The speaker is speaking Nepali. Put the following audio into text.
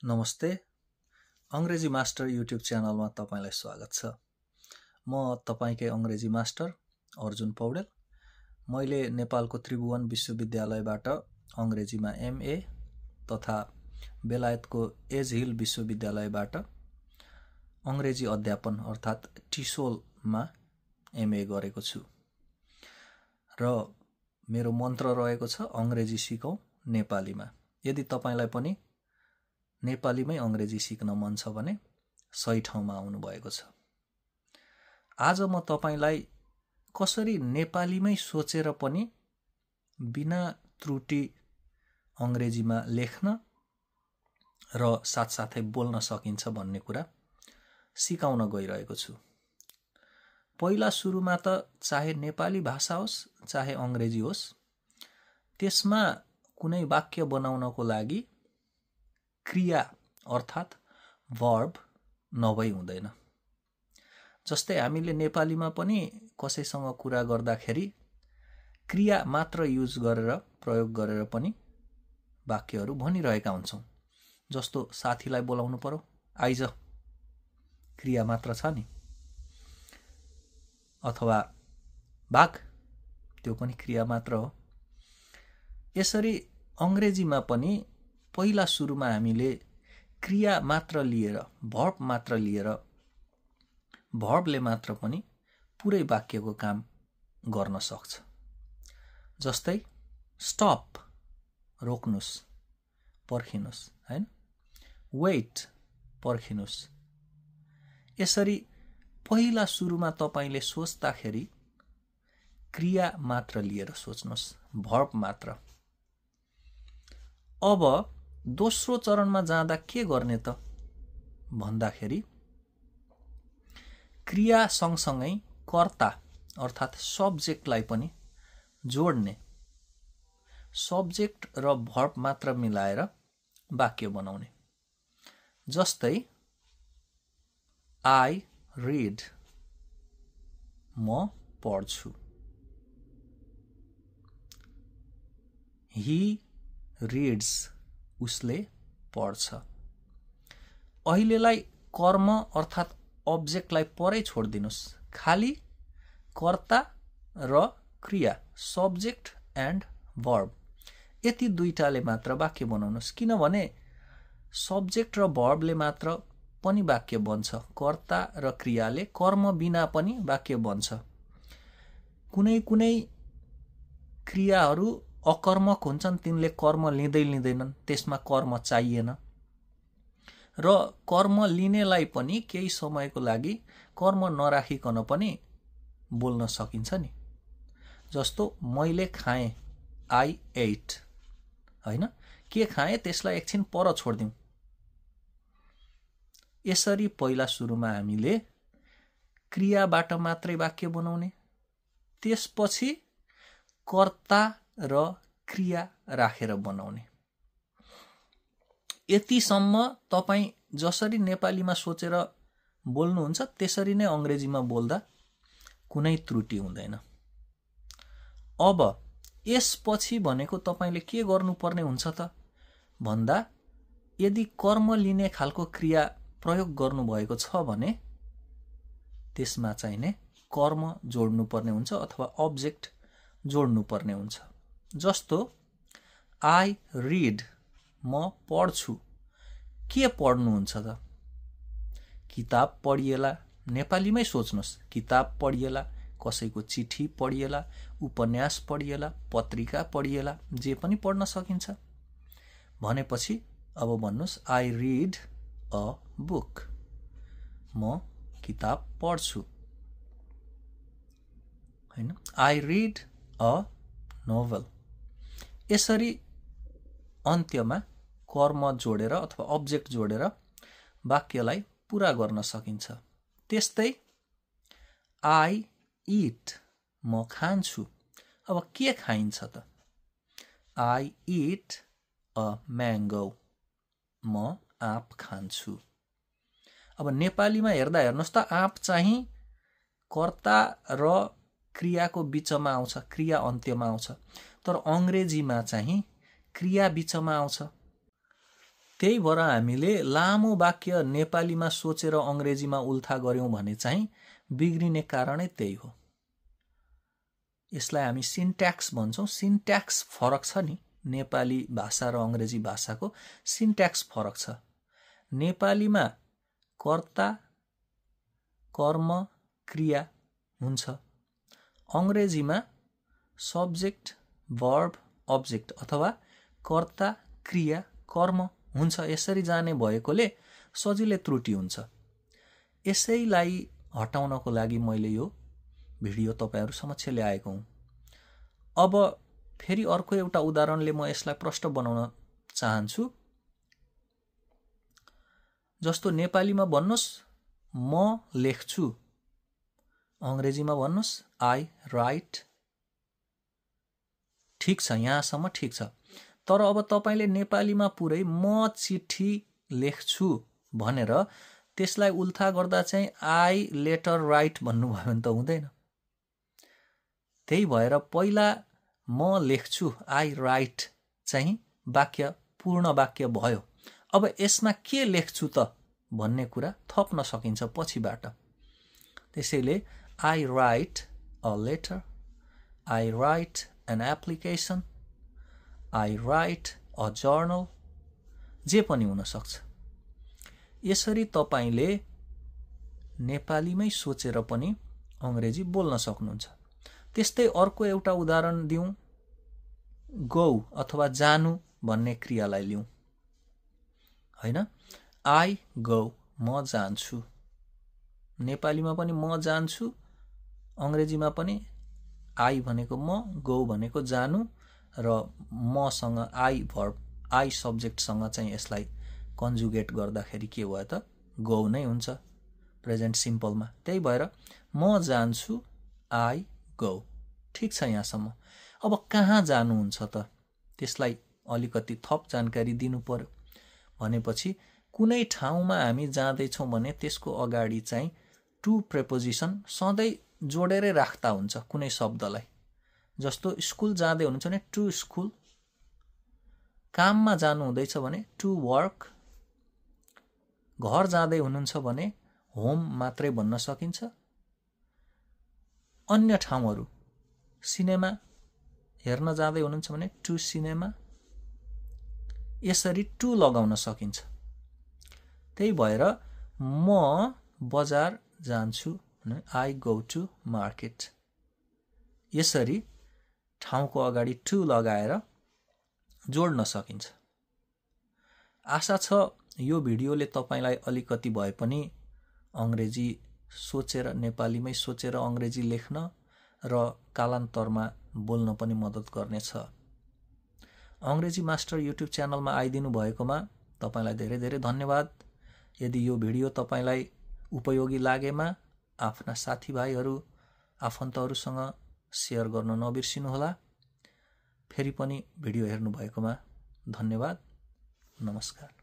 नमस्ते। अंग्रेजी मास्टर युट्युब च्यानलमा तपाईलाई स्वागत छ। म तपाईकै अंग्रेजी मास्टर अर्जुन पौडेल। मैले नेपालको त्रिभुवन विश्वविद्यालयबाट अंग्रेजीमा MA तथा बेलायतको एज हिल विश्वविद्यालयबाट अंग्रेजी अध्यापन अर्थात् टिसोलमा MA गरेको छु र मेरो मन्त्र रहेको छ अंग्रेजी सिकौं नेपालीमा। यदि तपाईलाई पनि नेपालीमै अंग्रेजी सिक्न मन छ भने सही ठाउँमा आउनु भएको छ। आज म तपाईलाई कसरी नेपालीमै सोचेर पनि बिना त्रुटि अंग्रेजीमा लेख्न र साथसाथै बोल्न सकिन्छ भन्ने कुरा सिकाउन गइरहेको छु। पहिला सुरुमा त चाहे नेपाली भाषा होस् चाहे अंग्रेजी होस्, त्यसमा कुनै वाक्य बनाउनको लागि क्रिया अर्थात् वर्ब नभई हुँदैन। जस्तै हामीले नेपालीमा पनि कसैसँग कुरा गर्दाखेरि क्रिया मात्र युज गरेर प्रयोग गरेर पनि वाक्यहरू भनिरहेका हुन्छौं। जस्तो साथीलाई बोलाउनु पर्यो, आइज, क्रिया मात्र छ नि। अथवा भाग, त्यो पनि क्रिया मात्र हो। यसरी अंग्रेजीमा पनि पहिला सुरुमा हामीले क्रिया मात्र लिएर, भर्ब मात्र लिएर, भर्बले मात्र पनि पुरै वाक्यको काम गर्न सक्छ। जस्तै स्टप, रोक्नुस्, पर्खिनुस्, हैन? वेट, पर्खिनुस्। यसरी पहिला सुरुमा तपाईले सोच्दाखेरि क्रिया मात्र लिएर सोच्नुस्, भर्ब मात्र। अब दोस्रो चरणमा जाँदा के गर्ने त भन्दाखेरि क्रिया सँगसँगै कर्ता अर्थात् सब्जेक्टलाई पनि जोड्ने, सब्जेक्ट र भर्ब मात्र मिलाएर वाक्य बनाउने। जस्तै आई रिड, म पढ्छु। ही रिड्स, उसले पढ्छ। अहिलेलाई कर्म अर्थात् अब्जेक्टलाई परै छोड्दिनुस्, खाली कर्ता र क्रिया, सब्जेक्ट एन्ड भर्ब, यति दुईटाले मात्र वाक्य बनाउनुस्। किनभने सब्जेक्ट र भर्बले मात्र पनि वाक्य बन्छ, कर्ता र क्रियाले कर्म बिना पनि वाक्य बन्छ। कुनै कुनै क्रियाहरू अकर्मक हुन्छन्, तिनले कर्म लिँदैनन्, त्यसमा कर्म चाहिएन। र कर्म लिनेलाई पनि केही समयको लागि कर्म नराखिकन पनि बोल्न सकिन्छ नि। जस्तो मैले खाएँ, आई एट, हैन? के खाएँ त्यसलाई एकछिन पर छोड्दिउँ। यसरी पहिला सुरुमा हामीले क्रियाबाट मात्रै वाक्य बनाउने, त्यसपछि कर्ता र क्रिया राखेर बनाउने। यतिसम्म तपाई जसरी नेपालीमा सोचेर बोल्नुहुन्छ त्यसरी नै अंग्रेजीमा बोल्दा कुनै त्रुटि हुँदैन। अब यसपछि भनेको तपाईले के गर्नुपर्ने हुन्छ त भन्दा, यदि कर्म लिने खालको क्रिया प्रयोग गर्नुभएको छ भने त्यसमा चाहिने कर्म जोड्नुपर्ने हुन्छ अथवा अब्जेक्ट जोड्नुपर्ने हुन्छ। जस्तो आई रिड, म पढ्छु। के पढ्नुहुन्छ त? किताब पढिएला, नेपालीमै सोच्नुस्, किताब पढिएला, कसैको चिठी पढिएला, उपन्यास पढिएला, पत्रिका पढिएला, जे पनि पढ्न सकिन्छ। भनेपछि अब भन्नुस् आई रिड अ बुक, म किताब पढ्छु, हैन? I read a novel. यसरी अन्त्यमा कर्म जोडेर अथवा अब्जेक्ट जोडेर वाक्यलाई पूरा गर्न सकिन्छ। त्यस्तै आई इट, म खान्छु। अब के खाइन्छ त? आई इट अ म्याङ्गो, म आँप खान्छु। अब नेपालीमा हेर्दा हेर्नुस् त आँप चाहिँ कर्ता र क्रियाको बीचमा आउँछ, क्रिया अन्त्यमा आउँछ। तर अंग्रेजीमा चाहिँ क्रिया बीचमा आउँछ। त्यही भएर हामीले लामो वाक्य नेपालीमा सोचेर अङ्ग्रेजीमा उल्था गर्यौं भने चाहिँ बिग्रिने कारणै त्यही हो। यसलाई हामी सिन्ट्याक्स भन्छौं। सिन्ट्याक्स फरक छ नि, नेपाली भाषा र अङ्ग्रेजी भाषाको सिन्ट्याक्स फरक छ। नेपालीमा कर्ता, कर्म, क्रिया हुन्छ। अङ्ग्रेजीमा सब्जेक्ट, भर्ब, अब्जेक्ट अथवा कर्ता, क्रिया, कर्म हुन्छ। यसरी जाने भएकोले सजिलै त्रुटि हुन्छ। यसैलाई हटाउनको लागि मैले यो भिडियो तपाईहरु समक्ष ल्याएको हुँ। अब फेरि अर्को एउटा उदाहरणले म यसलाई प्रष्ट बनाउन चाहन्छु। जस्तो नेपालीमा भन्नुस् म लेख्छु, अङ्ग्रेजीमा भन्नुस् आई राइट। ठीक छ, यहाँसम्म ठीक छ। तर अब तपाईले नेपालीमा पुरै म चिठी लेख्छु भनेर त्यसलाई उल्था गर्दा चाहिँ आई लेटर राइट भन्नुभयो भने त हुँदैन। त्यही भएर पहिला म लेख्छु आई राइट चाहिँ वाक्य पूर्ण वाक्य भयो। अब यसमा के लेख्छु त भन्ने कुरा थप्न सकिन्छ पछिबाट। त्यसैले I write a letter, I write an application, I write a journal, जे पनि हुन सक्छ। यसरी तपाईले नेपालीमै सोचेर पनि अङ्ग्रेजी बोल्न सक्नुहुन्छ। त्यस्तै अर्को एउटा उदाहरण दिउँ। गो अथवा जानु भन्ने क्रियालाई लिउँ, हैन? आई गो, म जान्छु। नेपालीमा पनि म जान्छु, अङ्ग्रेजीमा पनि आई भनेको म, गो भनेको जानु र मसँग आई भर्ब, आई सब्जेक्टसँग चाहिँ यसलाई कन्जुगेट गर्दाखेरि के भयो त गो नै हुन्छ प्रेजेन्ट सिम्पलमा। त्यही भएर म जान्छु, आई गो। ठीक छ यहाँसम्म। अब कहाँ जानुहुन्छ त त्यसलाई अलिकति थप जानकारी दिनु पर्यो। भनेपछि कुनै ठाउँमा हामी जाँदैछौँ भने त्यसको अगाडि चाहिँ टु प्रेपोजिसन सधैँ जोडेरै राख्दा हुन्छ कुनै शब्दलाई। जस्तो स्कुल जाँदै हुनुहुन्छ भने टु स्कुल, काममा जानु हुँदैछ भने टु वर्क, घर जाँदै हुनुहुन्छ भने होम मात्रै भन्न सकिन्छ। अन्य ठाउँहरू सिनेमा हेर्न जाँदै हुनुहुन्छ भने टु सिनेमा, यसरी टु लगाउन सकिन्छ। त्यही भएर म बजार जान्छु भने आई गो टु मार्केट। यसरी ठाउँको अगाडि टु लगाएर जोड्न सकिन्छ। आशा छ यो भिडियोले तपाईलाई अलिकति भए पनि अङ्ग्रेजी सोचेर, नेपालीमै सोचेर अङ्ग्रेजी लेख्न र कालान्तरमा बोल्न पनि मद्दत गर्नेछ। अङ्ग्रेजी मास्टर युट्युब च्यानलमा आइदिनु भएकोमा तपाईलाई धेरै धेरै धन्यवाद। यदि यो भिडियो तपाईलाई उपयोगी लागेमा आफ्ना साथीभाइहरू, आफन्तहरूसँग सेयर गर्न नबिर्सिनुहोला। फेरि पनि भिडियो हेर्नु भएकोमा धन्यवाद। नमस्कार।